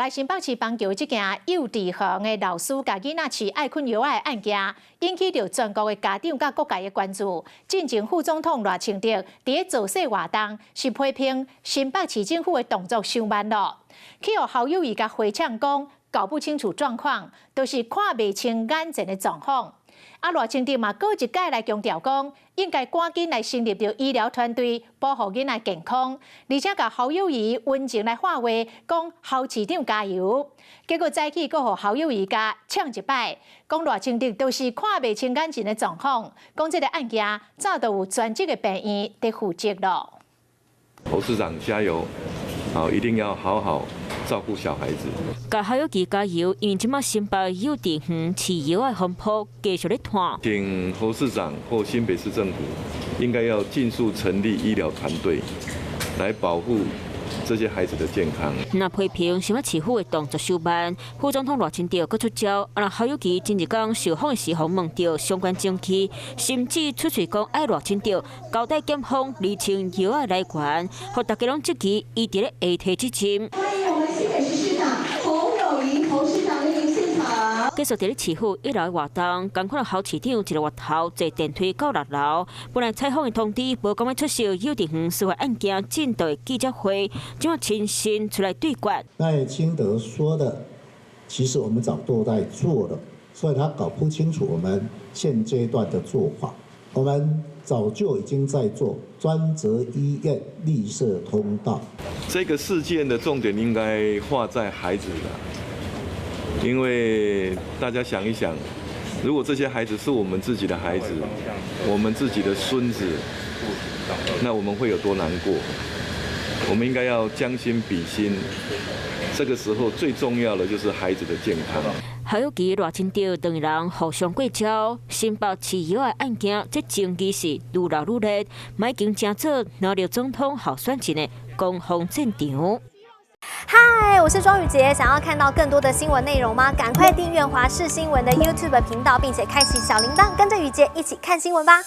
來新北市板橋這件幼稚園的老師共囡仔飼愛困藥仔的案件，引起著全國的家長佮各界的關注。進前副總統賴清德佇咧造勢活動，是批評新北市政府的動作傷慢囉，去予侯友宜共回嗆講搞不清楚狀況，就是看袂清眼前的狀況。啊，賴清德嘛，閣一擺來強調講，應該趕緊來成立著醫療團隊，保護囡仔健康，而且共侯友宜溫情來喊話，講侯市長加油。結果早起閣予侯友宜共嗆一擺，講賴清德都是看袂清眼前的狀況，講這个案件早就有專責的病院佇負責囉。侯市長加油！好，一定要好好照顧小孩子。共侯友宜加油，因為這馬新北幼稚園飼藥的風波繼續咧湠。請侯市長或新北市政府應該要盡速成立醫療團隊，來保護這些孩子的健康。若批評新北市府的動作傷慢，副總統賴清德閣出招。啊，侯友宜前日講受訪的時候問著相關證據，甚至出喙講愛賴清德交代檢方釐清藥仔來源，予大家攏質疑伊佇咧下提責任。歡迎我們新北市市長侯友宜侯市長蒞臨現場。繼續佇咧市府一樓的活動，仝款侯市長一个月頭坐電梯到六樓，本來採訪的通知無講欲出席幼稚園司法案件進度的記者會，這馬親身出來對決。賴清德說的，其實我們早都在做了，所以他搞不清楚我們現階段的做法。我們早就已經在做專責醫院綠色通道。這個事件的重點應該畫在孩子的，因為大家想一想，如果這些孩子是我們自己的孩子，我們自己的孫子，那我們會有多難過？我們應該要將心比心，這個時候最重要的就是孩子的健康。侯友宜、賴清德兩人互相過招，新北飼藥的案件，這爭議是愈鬧愈熱，已經成做藍綠總統候選人的攻防戰場。嗨，我是莊宇傑，想要看到更多的新聞內容嗎？趕快訂閱華視新聞的 YouTube 頻道，並且開啟小鈴鐺，跟着宇傑一起看新聞吧。